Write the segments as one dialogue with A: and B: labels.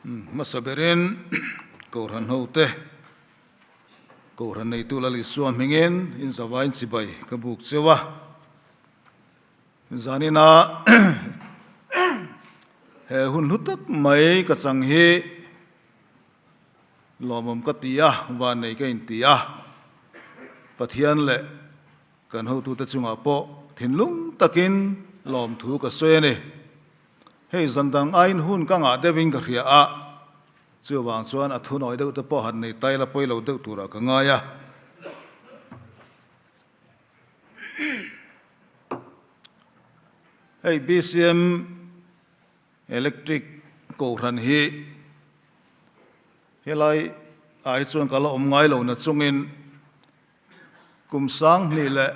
A: Hmasa berin Kohhran hote, Kohhran neitu Lal Isua hmingin in zavain chibai ka buk cheu a. Zanina he hun hlu tak mai ka chang hi lawmawm ka ti a, vannei ka inti a, Pathian leh kan hotute chungah pawh thinlung takin lawmthu ka sawi a ni. Hei zan dang aiin hun ka ngah deuhin ka hria a, chuvang chuan a thunawi deuh te pawh han nei taila pawi lo deuh turah ka ngai a. Hei BCM Electric Kohhran hi helai ah hi chuan ka la awm ngai lo na chungin kum 2003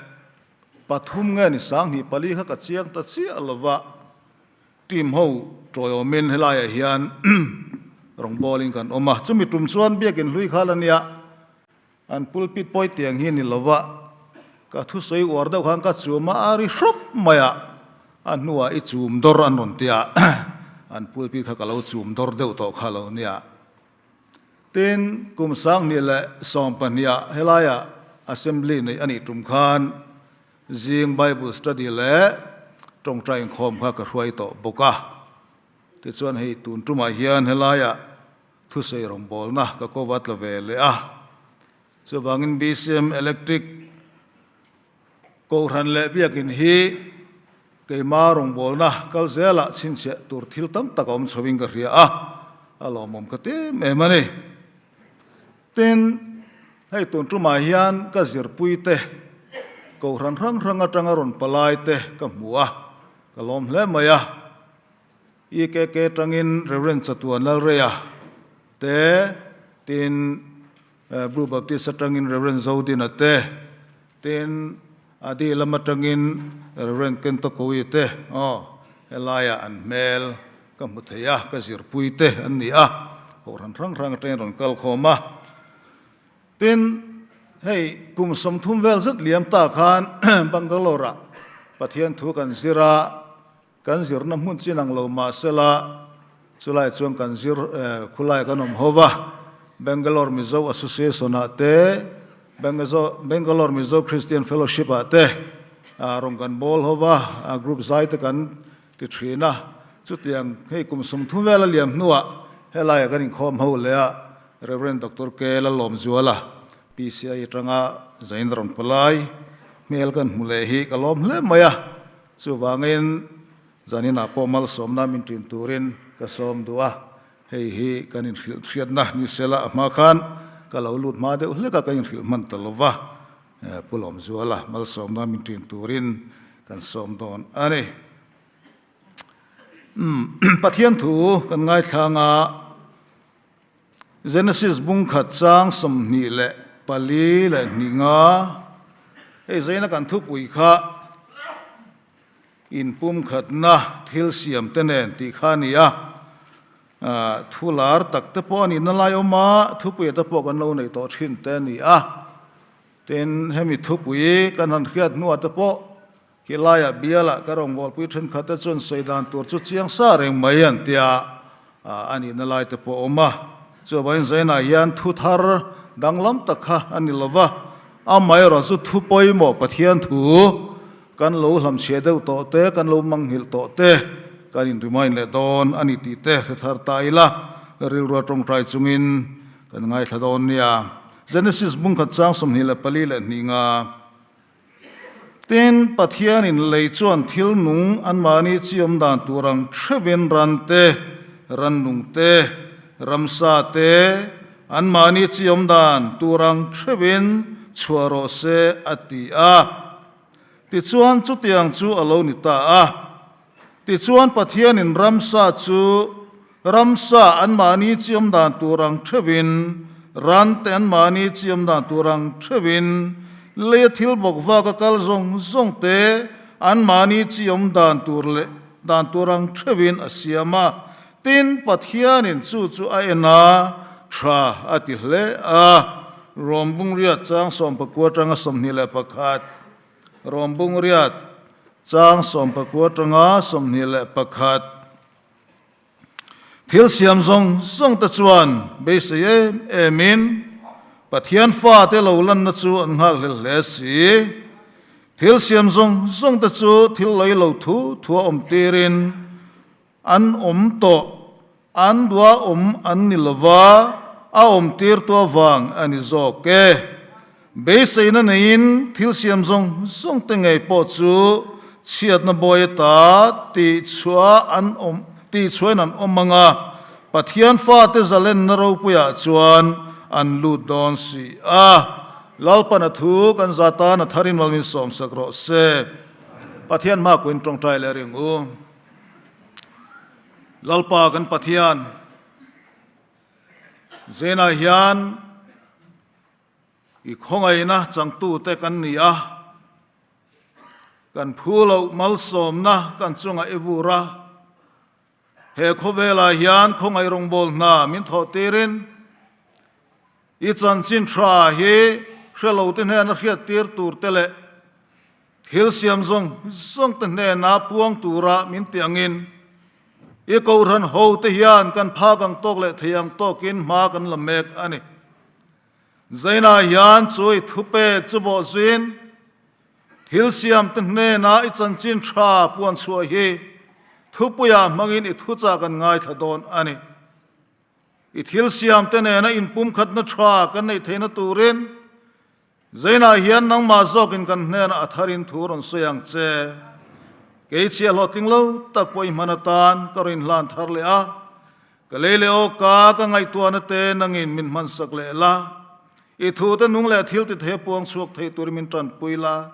A: nge ni 2004 kha ka chiang ta chiah lo va, team ho tawiawmin helaiah hian rawngbawlin kan awm a, chumi tum chuan biakin hlui kha la nia. An pulpit pawi tiang hi ni lova, ka thusawi uar deuh khan ka chum a, a ri hrawp mai a, a hnuah i chum dawr an rawn ti a, an pulpit kha ka lo chum dawr deuh tawh kha lo nia. Tin, kum 2012 ah helaiah Assembly neih a nih tum khan zing Bible study leh tawngtai inkhawm kha ka hruai tawh bawk a. Tichuan hei tun tumah hian helaiah Thusawi rawngbawlna ka ko va tla ve leh a, chuvangin BCM Electric Kohhran leh Biakin hi keima rawngbawlna kal zelah chhinchhiah tur thil tam tak a awm chhoin ka hria a, a lawmawm ka ti em em a ni. Tin, hei tun tumah hian ka zirpuite Kohhran hrang hrang atanga rawn palaite ka hmu a, ka lawm hle mai a. EKK tangin Rev. Chatuan Lalreia te, tin Blue Baptist atangin Rev. Zodina te, tin Adi lam atangin Rev. Kento Kowi te, aw, helaiah an hmel ka hmu thei a, ka zirpui te an ni a, kohhran hrang hrang atangin rawn kal khawm a. Tin, hei kum 30 vel zet liam ta khan Bangalore-ah Pathian thu kan zir a, Kan zirna hmun chin ang lo mahsela chulai chuan kan zir khulai kan awm ho va, Bangalore Mizo Association ah te, Bangalore Mizo Christian Fellowship ah te rawn kan bawl ho va, group zai te kan ti thin a. Chutiang hei kum 30 vel a liam hnuah helaiah kan inkhawm ho leh a, Rev. Doctor K. Lalawmzuala, PCI atanga Zain rawn palai hmel kan hmu leh hi ka lawm hle mai a. Chuvangin zaninah pawh malsawmna min ṭin turin ka sawm duh a, hei hi kan inhrilh hriatna ni sela a hma khan ka lo lut hma deuh hlek a, ka inhrilh hman ta lo va, Pu Lawmzuala malsawmna min ṭin turin kan sawm dawn a ni. Pathian thu kan ngaithlang a, Genesis bung khat chang 24 leh hnih nga, hei zaina kan thupui kha inpumkhatna thil siam te nen tih kha a ni a, thu lar tak te pawh a nihna lai awm a, thupuia te pawh kan lo neih tawh thin te a ni a. Tin, hemi thupui kan han hriat hnuah te pawh Khilaiah bialah ka rawngbawlpui thenkhatte chuan sawi dan tur chu chiang sa reng mai an tia a nihna lai te pawh a awm a. Chuvangin Zainah hian thu thar danglam tak kha a ni lo va, amaherawh chu thu pawimawh Pathian thu kan lo hlamchhiah deuh tawh te, kan lo mangnghilh tawh te kan inremind leh dawn a ni tih te hre thar ta ila, rilrua tawngtai chungin kan ngaithla dawn nia. Genesis bung khat chang 24 leh hnih nga. Tin, Pathianin lei chuan thil nung anmahni chi awm dan tur ang hrevin ran te, rannung te, ramsa te, anmahni chi awm dan tur ang hrevin chhuah rawh se a ti a. Tichuan, chutiang chu a lo ni ta a. Tichuan, Pathianin ramsa chu ramsa anmahni chi awm dan tur ang theuhin, ran te anmahni chi awm dan tur ang theuhin, leia thil bawk vak a kal zawng zawng te anmahni chi awm dan tur leh dan tur ang theuhin a siam a. Tin, Pathianin chu chu a en a, tha a ti hle a. Rom bungriat chang 19 atanga 21. Rom bungriat chang 19 atanga 21. Thil siam zawng zawng te chuan beisei em em in Pathian fate lo lanna chu an nghakhlel hle si. Thil siam zawng zawng te chu thil lei lo thu thua awm tirin an awm tawh, an dua awm an ni lova, a awm tirtu avang a ni zawk e. Beiseina neiin thil siam zawng zawng te ngei pawh chu chhiatna bawi ata tihchhuah an awm tihchhuahin an awm ang a, Pathian fate zalenna ropuiah chuan an lut dawn si a. Lalpan a thu kan za tan a tharin malmin sawmsak rawh se. Pathian hma kuin tawngtai leh ring u. Lalpa kan Pathian, Zenah hian I khawngaihna changtute kan ni a, kan phu loh malsawmna kan chungah i vur a. He khawvelah hian khawngaih rawngbâwl hna min thawh tirin i chanchin tha hi hre lote hnena hriattir turte leh thil siam zawng zawngte hnena puang tura min tih angin i kohhran hote hian kan phak ang tawk leh thei ang tawkin hma kan la mek a ni. Zainah hian chu i thupek chu bawhzuiin thil siamte hnenah i chanchin tha puan chhuah hi thupuiah hmangin i thuchah kan ngaithla dawn a ni. I thil siamte nena inpumkhatna tha kan neih theihna turin Zainah hian nangmah zawkin kan hnenah a tharin thu rawn sawi ang che. Kei chhia hlawhtling lo tak pawh i hman atan ka rawn inhlan thar leh a. Ka lei leh awka ka ngaihtuahna te nangin min hmansak leh la. I thute nung leh thil ti thei a puang chhuak thei turin min tanpui la.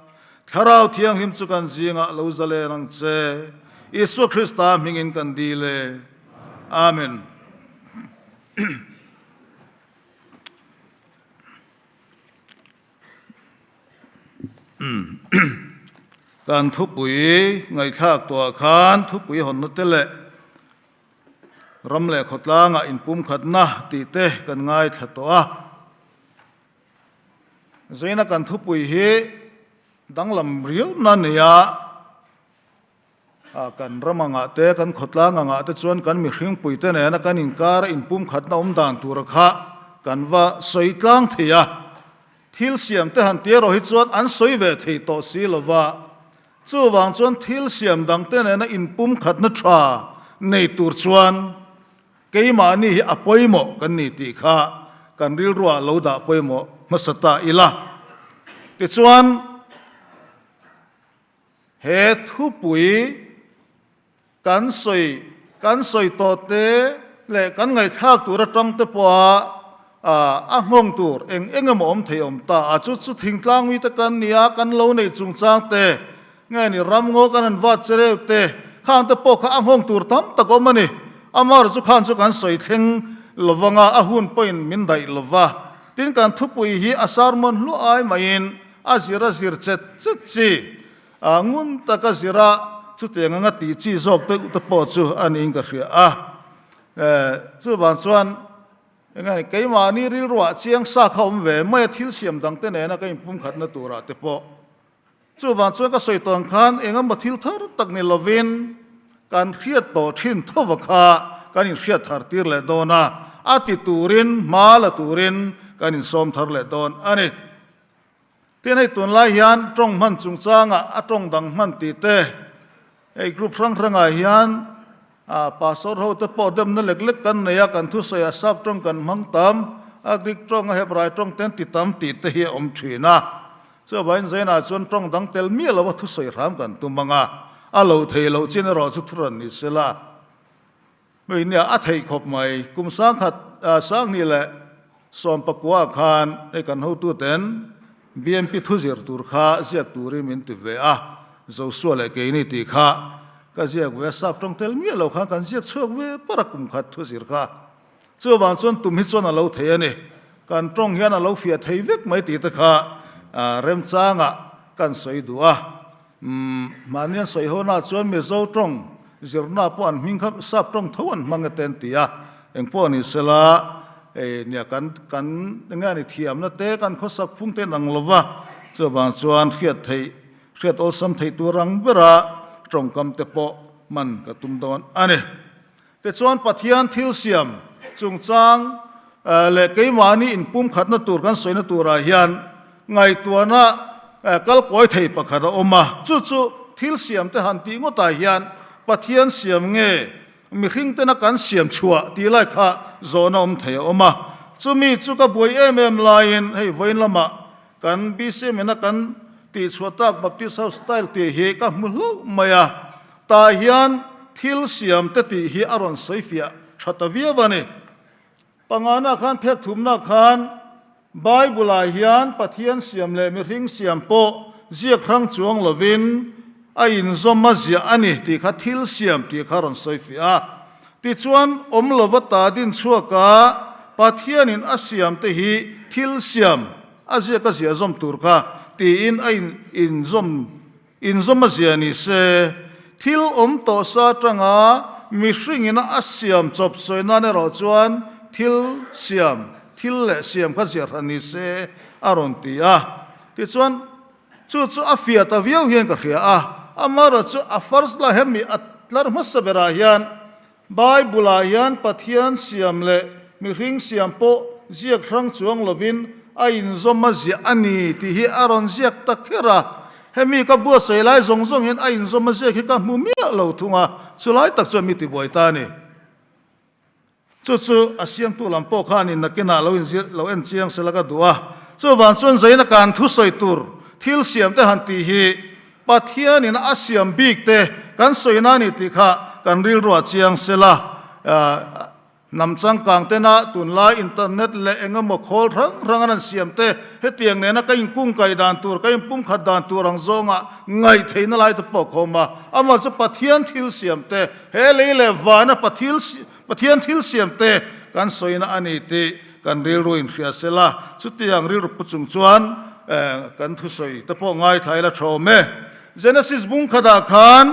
A: Thlarau Thianghlim chu kan zingah lo zalen ang che. Isua Krista hmingin kan dil e. Amen. Kan thupui ngaihthlak tuah khan thupui hawnna te leh Ram leh khawtlangah inpumkhatna tih te kan ngaithla tawh a. Zaina kan thupui hi danglam riauna nia kan ram angah te, kan khawtlang angah te chuan kan mihringpui te nena kan inkar a inpumkhatna awm dan tura kha kan va sawi tlang thei a. Thil siam te han ti erawh hi chuan an sawi ve thei tawh si lova, Chuvang chuan thil siam dangte nena inpumkhatna tha nei tur chuan keimahni hi a pawimawh kan ni tih kha kan rilruah lo dah pawimawh hmasa ta ila. Tichuan, he thupui Kan sawi kan sawi tawh te leh kan ngaihthlak tur atang te pawha a nghawng tur eng eng emaw awm thei awm ta a, chu chu thingtlang mite kan ni a, kan lo neih chungchang te nge ni ramngaw kan han vat che reuh te khang te pawh kha a nghawng tur tam tak awm a ni. Amaherawhchu khan chu kan sawi thleng lovang a, a hun pawhin min daih lova. Tin kan thupui hi a sermon hluah ai maiin a zir a zir chet chet chi. A ngun taka zira chutiang anga tih chi zawk deuh te pawh chu a niin ka hria a. Chuvang chuan eng nge keimahni rilruah chiang sa kha awm ve mai a, thil siam dang te nena ka inpumkhatna turah te pawh. Chuvang chuan ka sawi tawn khan eng emaw thil thar tak ni lovin kan hriat tawh thin thova kha kan inhriat thar tir leh dawn a, a ti turin hma la turin kan insawm thar leh dawn a ni. Tin hei tunlai hian tawng hman chungchangah a tawng dang hman tih te, hei group hrang hrangah hian pastor ho te pawh demna lek lek kan nei a, kan thusawi ah sap tawng kan hmang tam a, Greek tawng a Hebrai tawng te an ti tam tih te hi a awm thin a. Chuvangin Zainah chuan tawng dang tel miah lo a thusawi hram kan tum ang a, a lo thei loh chin erawh chu thuran ni sela. Hei nia a theih khawp mai. Kum sangkhat sanghnih leh sawmpakua khan hei kan hotuten BMP thu zir tur kha ziak turin min ti ve a, Joshua leh keini tih kha ka ziak ve a, sap tawng tel miah lo khan kan ziak chhuak ve par a kum khat thu zir kha. Chuvang chuan tum hi chuan a lo thei a ni. Kan tawng hian a lo fiah thei vek mai tih te kha remchangah kan sawi duh a. Mahni an sawi ho na chuan Mizo tawng zirna pawh an hming kha sap tawng tho an hmang e te an ti a, eng pawh ni sela hei nia kan kan enge a ni thiamna te kan khawsak phung te an ang lova, chuvang chuan hriat theih hriat awlsam theih tur ang bera tawngkam te pawh hman ka tum dawn a ni. Tichuan Pathian thil siam chungchang leh keimahni inpumkhatna tur kan sawina turah hian ngaihtuahna kal kawi thei pakhat a awm a. Chu chu thil siam te han tih ngawtah hian Pathian siam nge mihring tena kan siam chhuah tih lai kha zawhna awm thei a awm a. Chumi chu ka buai em em laiin hei vawiin lamah kan BCM ina kan tihchhuah tak Baptist House Style tih hi ka hmu hlauh mai a. Tah hian thil siam te tih hi a rawn sawi fiah tha ta viau a ni. Pangana khan phek thumna khan Bible-ah hian Pathian siam leh mihring siam pawh ziak hrang chuang lovin a inzawm a ziah a ni tih kha thil siam tih kha a rawn sawi fiah a. Tichuan, awm lova ta din chhuaka Pathianin a siam te hi thil siam a ziak a ziah zawm tur kha tiin a inzawm Inzawm a zia ni se, thil awm tawh sa atanga mihringin a siam chawp sawi nan erawh chuan thil siam, thil leh siam kha ziah hran ni se a rawn ti a. Tichuan, chu chu a fiah ta viau hian ka hria a, amaherawh chu a first la hemi a tlar hmasa berah hian Bible-ah hian Pathian siam leh mihring siam pawh ziak hrang chuang lovin a inzawm a ziah a ni tih hi a rawn ziak ta kher a. Hemi ka buatsaih lai zawng zawng hian a inzawm a ziak hi ka hmu miah lo thung a, chulai tak chuan mi tibuai ta a ni. Chu chu a siamtu lam pawh khanin nakinah lo inzir lo en chiang sela ka duh a. Chuvang chuan zaina kan thusawi tur thil siamte han tih hi Pathianin a siam bik te kan sawina a ni tih kha kan rilru a chiang sel a, hnam changkang tena tunlai internet leh eng emaw khawl hrang hrang an han siam te hetiang nena ka inkungkaih dan tur, ka inpumkhat dan tur ang zawnga ngaihtheihna lai te pawh ka awm a. Amah chu Pathian thil siam te, he lei leh vana Pathian thil siam te kan sawina a ni tih kan rilru inhria sel a, chutiang rilru pu chung chuan kan thusawi te pawh ngaithla ila tha awm e. Genesis bung khatah khan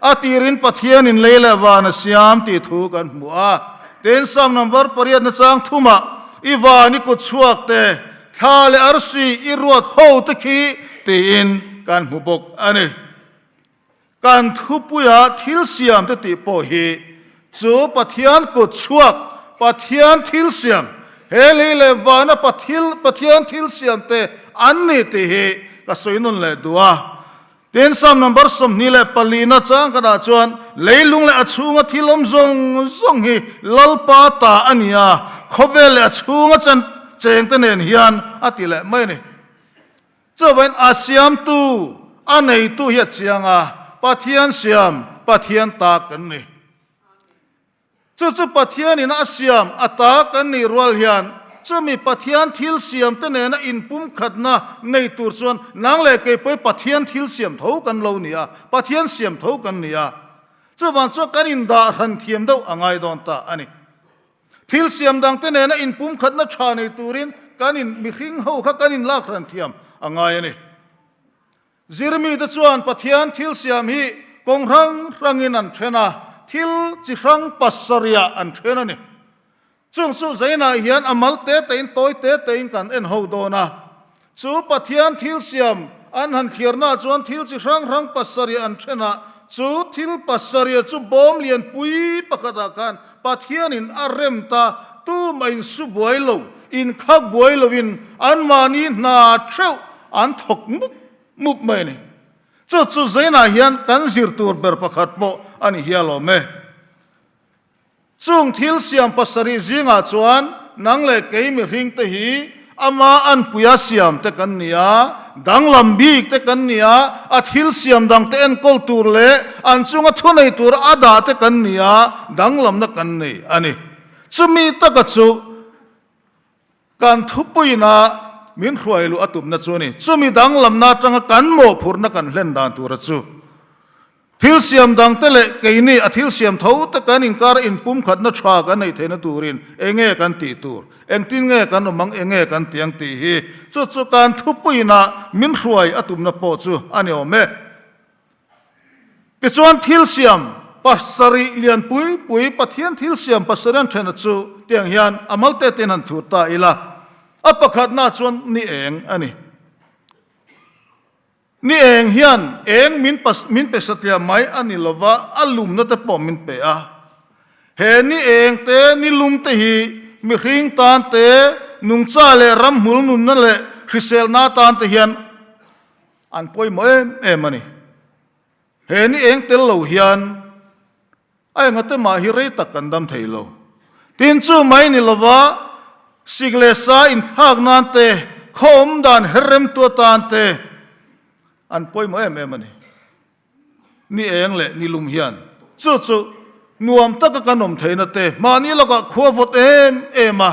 A: a tirin Pathianin lei leh van a siam tih thu kan hmu a, tin Psalm number pariatna chang thumah i van i kut chhuak te, thla leh arsi i ruat ho te khi tiin kan hmu bawk a ni. Kan thupuia thil siam te tih pawh hi chu Pathian kut chhuak, Pathian thil siam, he lei leh vana Pathil, Pathian thil siam te an ni tih hi ka sawi nun leh duh a. Tin, Psalm number 24 na chang khatah chuan, Leilung leh a chhunga thil awm zawng zawng hi Lalpa ta a ni a, khawvel leh a chhunga chan cheng te nen hian a ti leh mai a ni. Chuvain a siamtu, a neitu hi a chiang a, Pathian siam, Pathian ta kan ni. Chu chu Pathianin a siam, a ta kan nih rual hian chumi Pathian thil siamte nena inpumkhatna nei tur chuan nang leh kei pawh hi Pathian thil siam tho kan lo ni a, Pathian siam tho kan ni a. Chuvang chuan kan indah hran thiam deuh a ngai dawn ta a ni. Thil siam dangte nena inpumkhatna tha nei turin kan in mihring ho kha kan inlak hran thiam a ngai a ni. Zirmite chuan Pathian thil siam hi kawng hrang hrangin an then a, thil chi hrang pasarihah an then a ni. Chung chu zainah hian a mal te tein tawi te tein kan en ho dawn a. Chu Pathian thil siam an han thliarnaah chuan thil chi hrang hrang pasarih an then a, chu thil pasarih chu bawm lian pui pakhatah khan Pathianin a rem ta, tumah insu buai lo, inkhak buai loin anmahni hna theuh an thawk mup mup mai a ni. Chu chu zainah hian kan zir tur ber pakhat pawh a ni hial awm e. Chung thil siam pasarih zingah chuan nang leh kei mihringte hi ama anpuia siam te kan ni a, danglam bik te kan ni a, a thil siam dangte enkawl tur leh an chunga thunei tur a dah te kan ni a, danglamna kan nei a ni. Chumi taka chu kan thupuina min hruai luh a tumna chu a ni. Chumi danglamna atanga kan mawhphurhna kan hlen dan tura chu Thil siam dangte leh keini a thil siam tho te kan inkar inpumkhatna tha kan neih theihna turin enge kan tih tur, engtin nge kan awm ang, enge kan tih ang tih hi chu chu kan thupuina min hruai a tumna pawh chu a ni awm e. Tichuan thil siam pasarih lian pui pui Pathian thil siam pasarih an thena chu tiang hian a malte tein han thur ta ila, a pakhatna chuan ni eng a ni. Ni eng hian eng min min pe satliah mai a ni lova, a lumna te pawh min pe a. He ni eng te, ni lum te hi mihring tan te, nungcha leh ramhmul nunna leh hriselna atan te hian an pawimawh em em a ni. He ni eng tel lo hian a engate mah hi rei tak kan dam thei lo. Tin chu mai ni lova sik leh sa inthlak nan te, khaw awm dan her remtu atan te an pawimawh em em a ni. Ni eng leh ni lum hian chu chu nuam taka kan awm theihna te mahni lakah khua vawt em em a,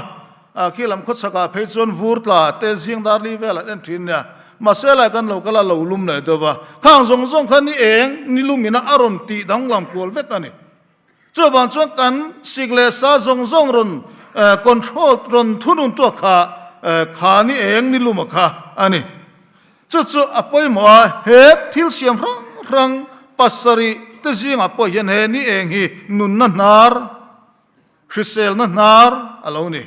A: a khi lam khawchhakah phei chuan vur tla te zing dar li velah en thin nia, mahse lai kan lo kal a lo lum leh deuh va, khang zawng zawng kha ni eng ni lumina a rawn tih danglam kual vek a ni. Chuvang chuan kan sik leh sa zawng zawng rawn control rawn thunun tuak kha kha ni eng ni luma kha a ni. Chu chu a pawimawh a, he thil siam hrang hrang pasarih te zingah pawh hian he ni eng hi nunna hnar, hriselna hnar a lo ni.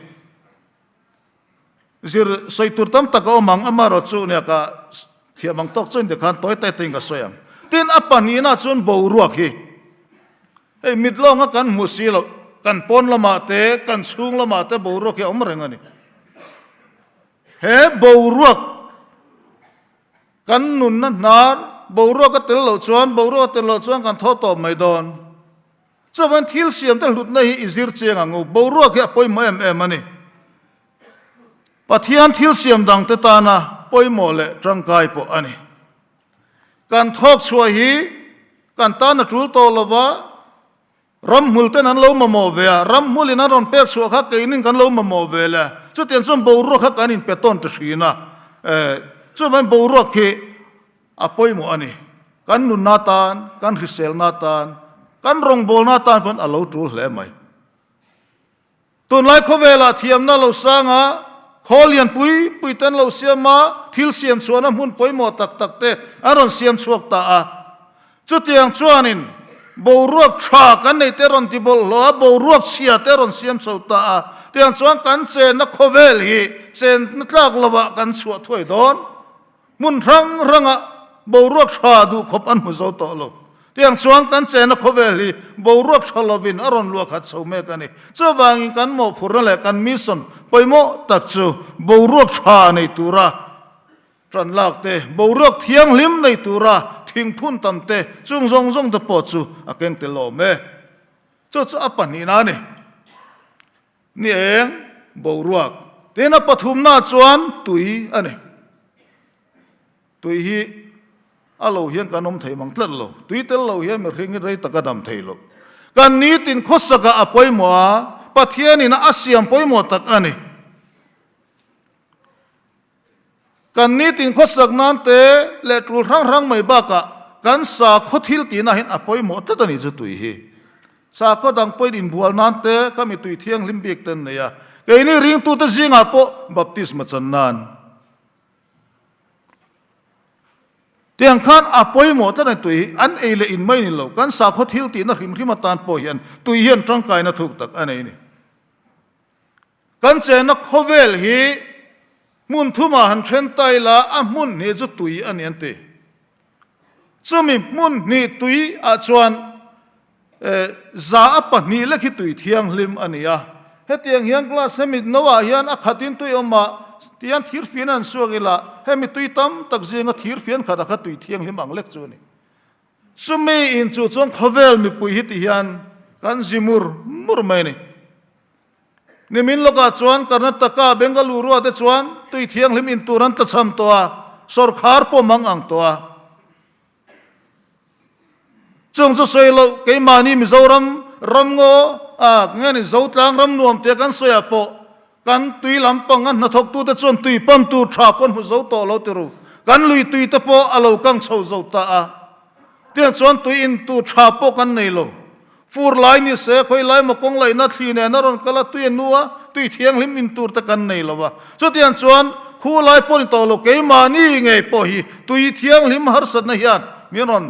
A: Zir sawi tur tam tak a awm ang, amaherawh chu nia ka thiam ang tawk chuan tikhan tawi tawi tawiin ka sawi ang. Tin, a pahnihna chuan boruak hi hei mit lawnga kan hmu si loh, kan pawn lamah te, kan chhung lamah te boruak hi a awm reng a ni. He boruak kan nunna hnar, boruak a tel loh chuan, boruak a tel loh chuan kan thaw tawp mai dawn. Chuan thil siamte hlutna hi i zir chiang ang u, boruak hi a pawimawh em em a ni. Pathian thil siam dangte tana pawimawh leh tangkai pawh a ni. Kan thawk chhuah hi kan tan a tul tawh lo va, ramhmulten an lo mamawh ve a, ramhmulin an rawn pek chhuah kha keinin kan lo mamawh ve le. Chutiang chuan boruak kha kan inpe tawn ta thin a, chuan boruak hi A pawimawh a ni. Kan nunna atan, kan hriselna atan, kan rawngbawlna atan pawn a lo tul hle mai. Tunlai khawvelah thiamna lo sang a, khawl lian pui pui te an lo siam a, thil siam chhuahna hmun pawimawh tak tak te an rawn siam chhuak ta a. Chutiang chuanin boruak tha kan nei te rawn ti bawlhhlawh a, boruak chhia te rawn siam chho ta a. Tiang chuan kan chenna khawvel hi chenna tlak lovah kan chhuah thuai dawn. Hmun hrang hrangah boruak tha duh khawp an hmu zo tawh lo. Tiang chuan kan chena khawvel hi boruak tha lovin a rawn luah khat chho mek a ni. Chuvangin kan mawhphurhna leh kan mission pawimawh tak chu boruak tha nei tura tan lak te, boruak thianghlim nei tura thingphun tam te, chung zawng zawng te pawh chu a keng tel awm e. Chu chu a pahnihna a ni. Ni eng, boruak. Tin a pathumna chuan tui a ni. Tui hi a lo hian kan awm thei mang tlat lo. Tui tel lo hian mihring hi rei tak a dam thei lo. Kan nitin khawsakah a pawimawh a, Pathianin a siam pawimawh tak a ni. Kan nitin khawsak nan te leh tul hrang hrang mai bakah kan sakhaw thil tihna hian a pawimawh tlat a nih chu tui hi. Sakhaw dang pawhin inbual nan te ka mi tui thianghlim bik te an nei a, keini ringtute zingah pawh baptisma chan nan tiang khan a pawimawh tlat a ni tui hi an ei leh in mai ni lo, kan sakhaw thil tihna hrim hrim atan pawh hian tui hian tangkaina thuk tak a nei a ni. Kan chenna khawvel hi hmun thumah han then ta ila a hmun hnih chu tui a ni an ti. Chumi hmun hnih tui ah chuan za a pahnih lek hi tui thianghlim a ni a. Hetiang hian glass hemi no ah hian a khatin tui awm a tihian thirfian an suak ila hemi tui tam tak zinga thirfian khat a kha tui thianghlim ang lek chu a ni. Chumi in chu chuan khawvel mipui hi ti hian kan zi mur mur mai a ni. Nimin lawkah chuan Karnataka, Bengaluru-ah te chuan tui thianghlim in tur an tlachham tawh a, sawrkhar pawh mang ang tawh a. Chung chu sawi loh keimahni Mizoram ramngaw ah nge ni Zotlang ram nuam tia kan sawiah pawh kan tui lampang a hnathawktute chuan tui pump tur tha pawh an hmu zo tawh lo ti ru. Kan lui tui te pawh a lo kang chho zo ta a. Tiang chuan tui in tur tha pawh kan nei lo. Fur lai ni se, khawi lai maw kawng laihna thli nen a rawn kal a, tui a nu a, tui thianghlim in tur te kan nei lo a. Chutiang chuan khu lai pawh ni tawh lo, keimahni ngei pawh hi tui thianghlim harsatna hian min rawn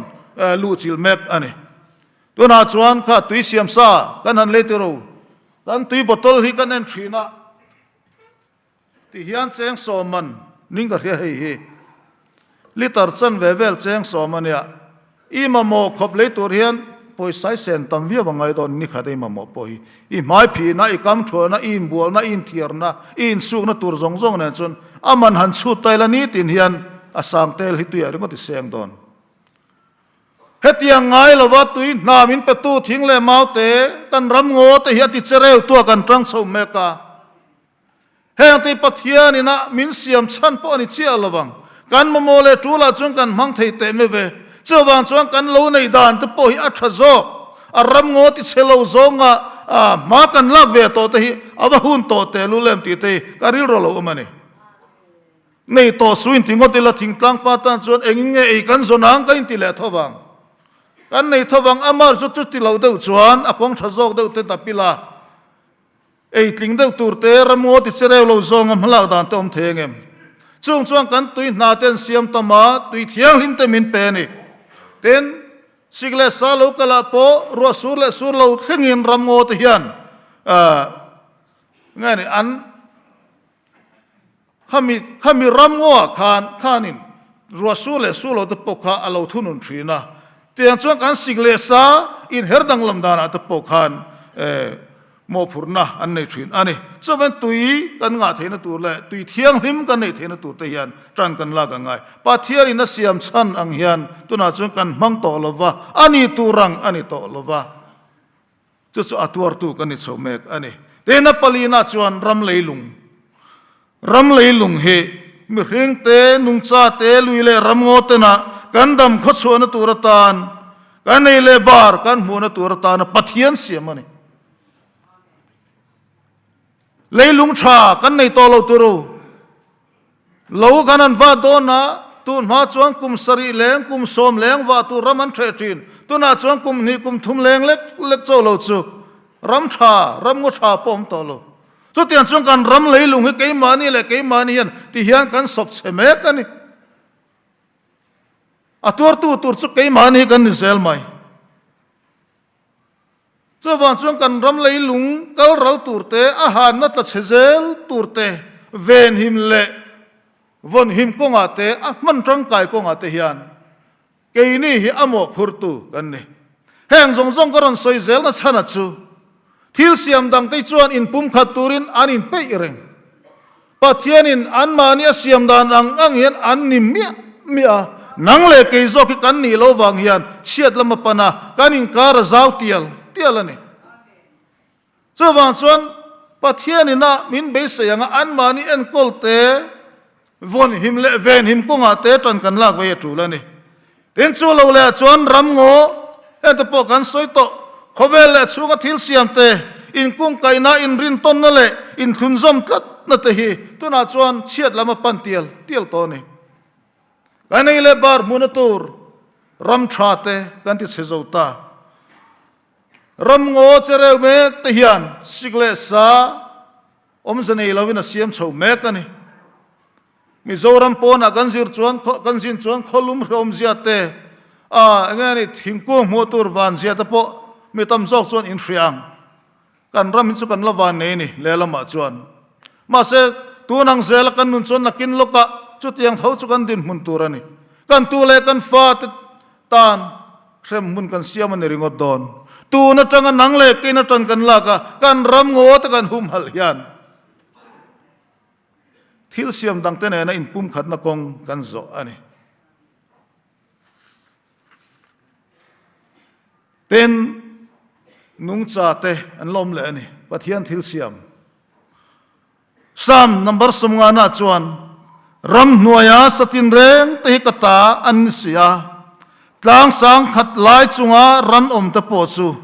A: luhchilh mek a ni. Tunah chuan kha tui siam sa kan han lei tir o, kan tui bottle hi kan en thin a, Ti hian cheng sawm man ning ka hria hei hi liter chan ve vel cheng sawm a nia. I mamawh khawp lei tur hian pawisa i sen tam viau ang ngai dawn ni khat ei mamawh pawh hi. I hmai phihna, i kam thuahna, i inbualna, i inthiarna, i insukna tur zawng zawng nen chuan a man han chhut ta ila nitin hian a sang tel hi tuiah ringawt i seng dawn. Hetiang ngai lova tui hna min petu thing leh mau te, kan ram ngaw te hi a ti che reu tua kan tang chho mek a. Heng te Pathian ina min siam chhan pawh a ni chiah lo vang. Kan mamawh leh tulah chuan kan hmang thei teh mai ve. Chuvang chuan kan lo neih dan te pawh hi a tha zawk. A ram ngaw ti chhe lo zawnga hma kan lak ve tawh te hi a va hun tawh teh lul em tih te hi ka rilru lo awm a ni. Nei tawh su inti ngawt ila thingtlang pa tan chuan engin nge ei kan zawn ang kan inti leh tho vang. Kan nei tho vang amah chu chuti lo deuh chuan a kawng tha zawk deuh te dap ila ei tling deuh tur te ramngaw ti che reu lo zawng a hmalak dan te awm thei ang em? Chung chuan kan tui hna te an siam tam a, tui thianghlim te min pe a ni. Tin, sik leh sa lo kal ah pawh ruah sur leh sur lo thlengin ramngaw te hian nge ni an Khami, khami ram ngaw-ah khan, khanin ruah sur leh sur lo te pawh kha a lo thunun thin a. Tiang chuan kan sik leh sa inher danglam danah te pawh khan mawhphurhna an nei thin a ni. Chuan tui kan ngah theihna tur leh tui thianghlim kan neih theihna tur te hian tan kan lak a ngai. Pathianin a siam chhan ang hian tunah chuan kan hmang tawh lo va, a ni tur ang a ni tawh lo va. Chu chu a tuartu kan ni chho mek a ni. Tin, a palina chuan ram leilung. Ram leilung hi mihring te, nungcha te, lui leh ramngaw tena kan dam khawchhuahna tur atan, kan ei leh bar kan hmuhna tur atana Pathian siam a ni. Leilung tha kan nei tawh lo turu. Lo kan an va dawn a, tun hma chuan kum sarih leng, kum sawm leng vah tur ram an hreh thin. Tunah chuan kum hnih, kum thum leng lek lek cho lo chu ram tha, ram ngaw tha pawh awm tawh lo. Chutiang chuan kan ram leilung hi keimahni leh keimahni hian ti hian kan sawp chhe mek a ni. A tuartu tur chu keimahni hi kan ni zel mai. Chuvang chuan kan ram leilung kal ral tur te, a hanna tla chhe zel tur te, venhim leh vawnhim kawngah te, a hman tangkai kawngah te hian keini hi a mawhphurtu kan ni. Heng zawng zawng ka rawn sawi zelna chhana chu thil siam dangte chuan inpumkhat turin an inpeih reng. Pathianin anmahni a siam dan ang ang hian an ni miah miah a, nang leh kei zawk hi kan nih loh vang hian chhiat lam a pan a, kan inkar a zau tial tial a ni. Chuvang chuan Pathianin a min beisei anga anmahni enkawl te, vawnhim leh venhim kawngah te tan kan lak vei a tul a ni. Tin chu lo leh ah chuan ram ngaw heng te pawh kan sawi tawh, khawvel leh chhunga thil siam te, inkungkaihna, inrintawnna leh inthlunzawm tlatna te hi tunah chuan chhiat lam a pan tial tial tawh a ni. Kan ei leh bar hmuhna tur ram tha te kan ti chhe zo ta. Ram ngaw che reu mek te hian sik leh sa awmze nei lovin a siam chho mek a ni. Mizoram pawnah kan zir chuan kan zin chuan khawlum hrehawm zia te, a enge ni thingkung hmuh tur van zia te pawh mi tam zawk chuan in hria ang. Kan ram hi chu kan la van nei a ni lehlamah chuan. Mahse, tun ang zela kan nun chuan nakin lawkah chutiang tho chu kan dinhmun tur a ni. Kan tu leh kan fa te tan hremhmun kan siam a ni ringawt dawn. Tun atanga nang leh kein atan kan lak a, kan ram ngaw te kan humhalh hian Thil siam dangte nena inpumkhatna kawng kan zawh a ni. Tin, nungcha te an la awm leh a ni, Pathian thil siam. Psalm number 50 ah chuan, Ramhnuaia satin reng te hi ka ta an ni si a, tlang sang khat lai chunga ran awm te pawh chu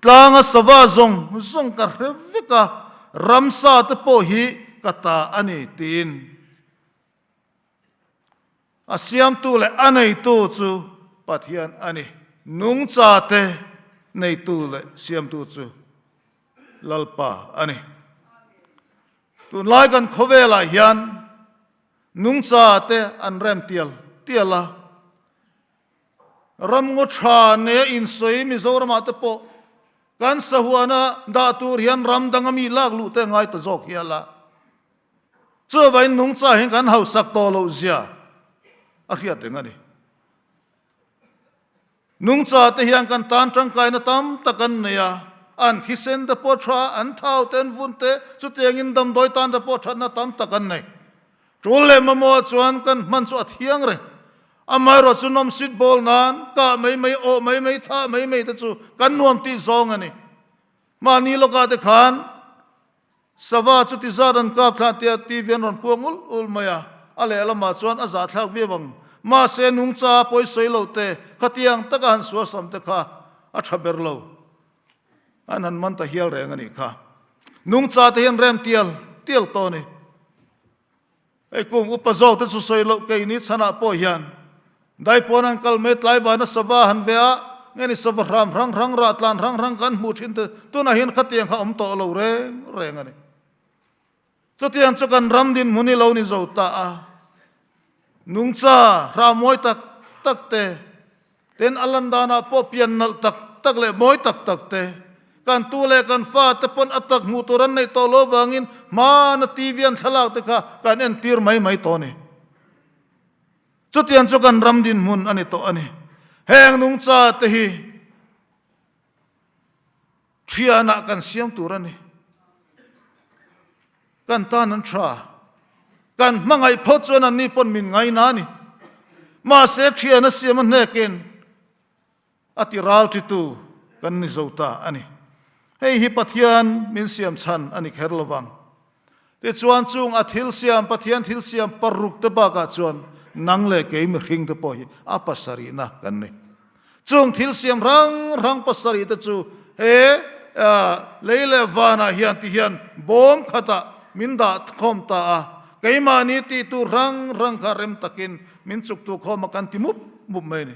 A: Tlanga sava zawng zawng ka hre vek a, ramsa te pawh hi ka ta a ni tiin a siamtu leh a neitu chu Pathian a ni. Nungcha te neitu leh siamtu chu Lalpa a ni. Tunlai kan khawvelah hian nungcha te an rem tial tial a. Ramngaw tha nea insawi Mizoramah te pawh kan sahuana dah tur hian ram danga mi lak luh te ngai ta zawk hial a. Chuvain nungcha hian kan hausak tawh loh zia a hriat reng a ni. Nungcha te hian kan tan tangkaina tam tak an nei a, an thisen te pawh tha, an thau te, an vun te, chutiangin damdawi tan te pawh thatna tam tak an nei. Tul leh mamawh chuan kan hman chu a thiang reng. Amaherawh chu nawmsit bawl nan kah mai mai, awh mai mai, thah mai mai te chu kan nuam tih zawng a ni. Mahni lawkah te khan Sava chu ti zat an kap thlah tia TV an rawn puang ul ul mai a, a lehlamah chuan a zahthlak viau ang. Mahse nungcha pawi sawi lo te, khatiang taka han suasam te kha a tha ber lo. An han man ta hial reng a nih kha. Nungcha te hian rem tial tial tawh a ni. Hei kum upa zawk te chu sawi loh keini chhanah pawh hian daipawn an kal mai tlai bana sava han ve a, nge ni sava hram hrang hrang rah tlan hrang hrang kan hmuh thin te tunah hian khatiang kha awm tawh lo reng reng a ni. Chutiang chu kan ram dinhmun hi lo ni zo ta a, nungcha hram mawi tak tak te, Tin, a lan danah pawh pian nalh tak tak leh mawi tak tak te, kan tu leh kan fa te pawn a tak hmuh tur an neih tawh lo vangin hmana TV an thlalak te kha kan entir mai mai tawh a ni. Chutiang chu kan ram dinhmun a ni tawh a ni. Heng nungcha te hi thianah kan siam tur a ni. Kan tan an tha. Kan hmangaih phawt chuan anni pawn min ngaina a ni. Mahse thian a siam a hnekin a ti ral titu kan ni zo ta a ni. Hei hi Pathian min siam chhan a ni kher lo vang. Tichuan chung a thil siam Pathian thil siam paruk te bakah chuan nang leh kei mihring te pawh hi a pasarihna kan ni. Chung thil siam rang rang pasarih te chu he lei leh vanah hian ti hian bawm khatah min dah khawm ta a, keimahni tih tur rang rang kha rem takin min chuk tu khawm a kan ti mup mup mai a ni.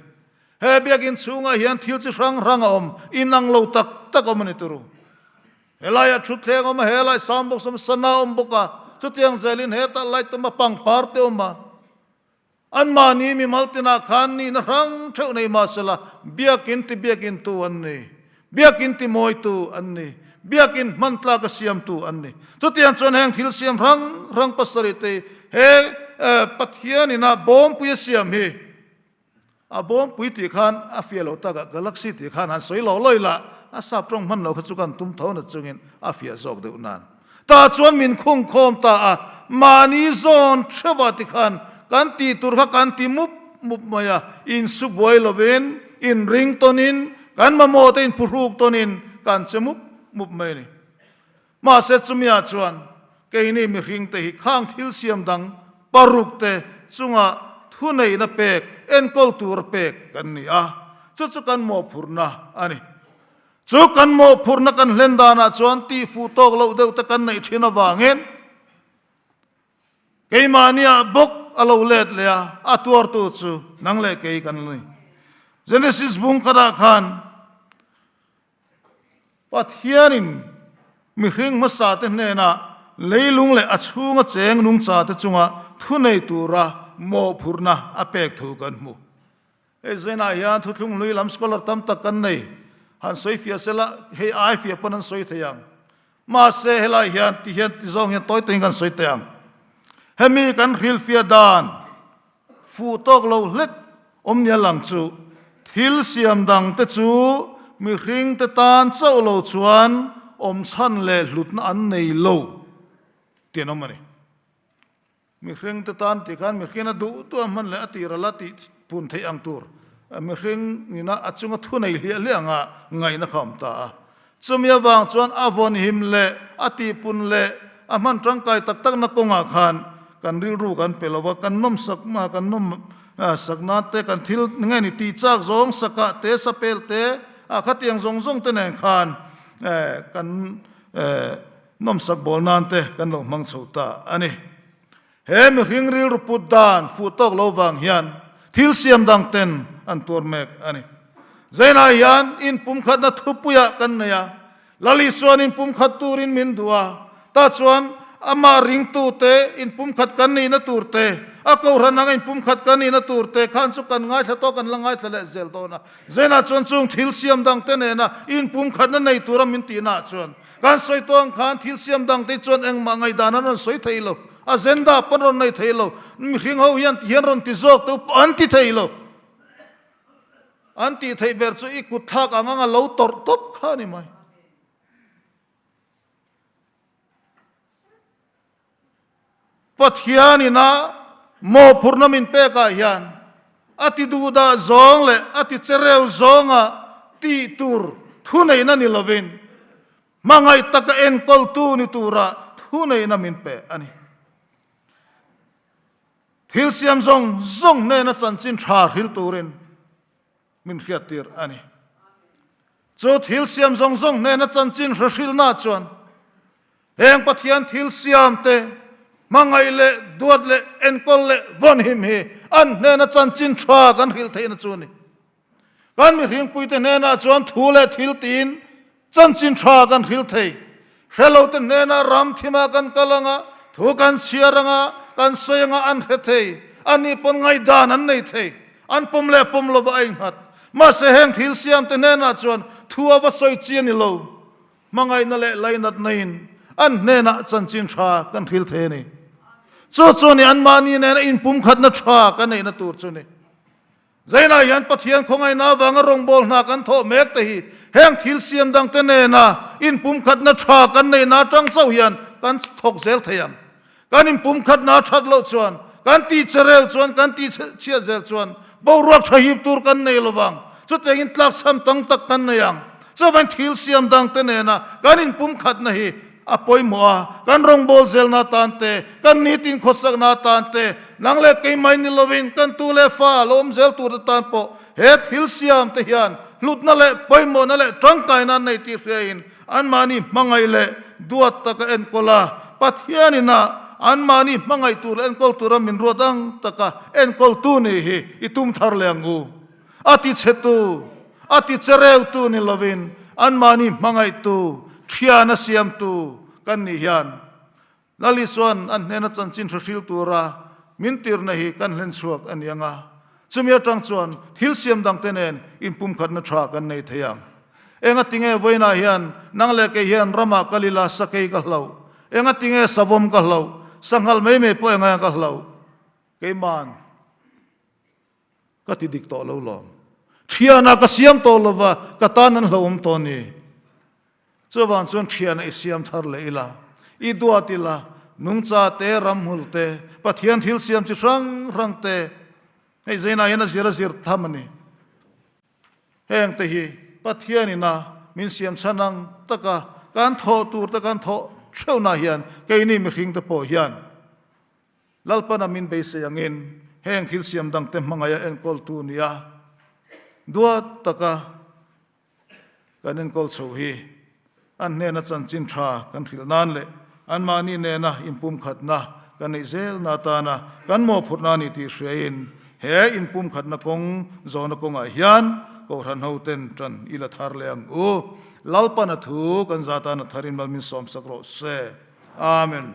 A: He biakinn chhungah hian thil chi hrang hrang a awm, inang lo tak tak awm a ni turu. Helaiah thutthleng awm a, helai sound box awm a, sana awm bawk a, chutiang zelin hetah light awm a, pangpar te awm a. Anmahni mimal tinah khan nihna hrang theuh nei mahsela biakin ti biakintu an ni, biakin ti mawitu an ni, biakin hman tlak a siamtu an ni. Chutiang chuan heng thil siam hrang hrang pasarih te he Pathianin a bawmpui a siam hi a bawmpui tih khan a fiah loh takah galaxy tih khan han sawi lo lawi lah a sap tawng hman lo kha chu kan tum tho na chungin a fiah zawk deuh nan. Tah chuan min khungkhawm ta a, mahni zawn theuhah tikhan kan tih tur kha kan ti mup mup mai a, insu buai lovin, inring tawnin, kan mamawh te inphuhruk tawnin kan che mup mup mai a ni. Mahse chumiah chuan keini mihring te hi khang thil siam dang paruk te chunga thuneihna pek, enkawl tur pek kan ni a, chu chu kan mawhphurhna a ni. Chu kan mawhphurhna kan hlen danah chuan tihfuh tawk loh deuh te kan neih thin avangin keimahniah bawk a lo let leh a, a tuartu chu nang leh kei kan ni. Genesis bung khatah khan Pathianin mihring hmasa te hnenah leilung leh a chhunga cheng nungcha te chunga thunei tura mawhphurhna a pek thu kan hmu. Hei zainah hian thuthlung hlui lam scholar tam tak kan nei. Han sawi fiah sela, hei ai fiah pawn an sawi thei ang. Mahse helai hian ti hian ti zawng hian tawi takin kan sawi teh ang. Hemi kan hrilhfiah dan fuh tawk lo hlek awm nia lang chu thil siam dang te chu mihring te tan chauh lo chuan awm chhan leh hlutna an nei lo tih an awm a ni. Mihring te tan tih khan mihring a duh duh a hman leh a tir ala tih pun theih ang tur mihring nina a chunga thu nei hliah hliah anga ngaihna kha a awm ta a. Chumi avang chuan a vawnhim leh a tihpun leh a hman tangkai tak takna kawngah khan kan rilru kan pe lo va, kan nawm sak ma kan nawm sak nan te kan thil nge ni tih chak zawng sakah te sapel te ah khatiang zawng zawng te nen khan kan Nawmsak bawl nan te kan lo hmang chho ta a ni. He mihring rilru put dan fuh tawk lo vang hian thil siam dang ten an tuar mek a ni. Zainah hian inpumkhatna thupuiah kan nei a, Lal Isuan inpumkhat turin min duh a, tah chuan amah ringtute inpumkhat kan nihna tur te, a kohhran anga inpumkhat kan nihna tur te khan chu kan ngaithla tawh kan la ngaithla leh zel dawn a. Zainah chuan chung thil siam dang te nena inpumkhatna nei tura min tihnaah chuan Kan sawi tawh ang khan thil siam dang te chuan engmah ngaihdan an rawn sawi thei lo, agenda pawn rawn nei thei lo, mihring ho hian ti hian rawn ti zawk te pawh an ti thei lo. An tih theih ber chu i kut thlak ang anga lo tawrh tawp kha a ni mai. Pathian ina mawhphurhna min pekah hian a ti duhdah zawng leh a ti chereu zawnga tih tur thuneihna ni lovin hmangaih taka enkawltu ni tura thuneihna min pe a ni. Thil siam zawng zawng hnena chanchin tha hril turin min hriattir a ni. Chu thil siam zawng zawng hnena chanchin hre hrilhna chuan heng Pathian thil siam te hmangaih leh duat leh enkawl leh vawnhim hi an hnena chanchin tha kan hrilh theihna chu a ni. Kan mihringpuite hnenah chuan thu leh thil tiin chanchin tha kan hrilh thei. Hrelote hnenah ram thimah kan kal anga, thu kan chhiar anga, kan sawi anga an hre thei. Ani pawn ngaihdan an nei thei. An pawm leh pawm lova a innghat. Mahse heng thil siamte hnenah chuan thu a va sawi chi a ni lo. Hmangaihna leh lainatna in an hnenah chanchin tha kan hril thei a ni. Chu chu ni anmahni nena inpumkhatna tha kan neihna tur chu ni. Zainah hian Pathian khawngaihna avanga rawngbâwl hna kan thawh mek te hi heng thil siam dangte nena inpumkhatna tha kan neihna atang chauh hian kan thawk zel thei ang. Kan inpumkhatna a that loh chuan, kan tih chereu chuan, kan tih chhiat zel chuan boruak tha hip tur kan nei lo vang. Chutiangin tlakchham tam tak kan nei ang. Chuvangin thil siam dangte nena kan inpumkhatna hi a pawimawh a, kan rawngbâwl zelna atan te, kan nitin khawsakna atan te, nang leh keimah ni lovin kan tu leh fa lo awm zel tur atan pawh he thil siam te hian hlutna leh pawimawhna leh tangkaina an nei tih hriain anmahni hmangaih leh duat taka enkawl a, Pathianin a anmahni hmangaih tur leh enkawl tura min ruat ang taka enkawltu nih hi i tum thar leh ang u. A tichhetu, a tichereutu ni lovin anmahni hmangaihtu, thiana siamtu kan nih hian Lal Isua'n an hnena chanchin hre hril tura min tirna hi kan hlen chhuak a ni ang a, chumi atang chuan thil siam dangte nen inpumkhatna tha kan nei thei ang. Engatinge vawiinah hian nang leh kei hian ramah kal ila sakei ka hlauh? Engatinge savawm ka hlauh? Sanghal mai mai pawh engaia ka hlauh? Keima'n. Ka ti dik tawh lo lawm. Thianah ka siam tawh lo va, ka tan an hlauhawm tawh a ni. Chuvang chuan thianah i siam thar leh ila, i duat ila, nungcha te, ramhmul te, Pathian thil siam chi hrang hrang te, hei zainah hian a zir a zir tham a ni. Heng te hi Pathian ina min siam chhan ang taka kan thawh tur te kan thawh theuhnah hian keini mihring te pawh hian Lalpana min beisei angin heng thil siam dangte hmangaih a enkawltu nia duat taka kan enkawl chho hi an hnena chanchin tha kan hrilh nan leh anmahni nena inpumkhatna kan neih zelna atana kan mawhphurhna a ni tih hriain he inpumkhatna kawng zawhna kawngah hian Kohhran hoten tan i la thar leh ang u. Lalpana thu kan zat atan a tharin mal min sawmsak rawh se. Amen.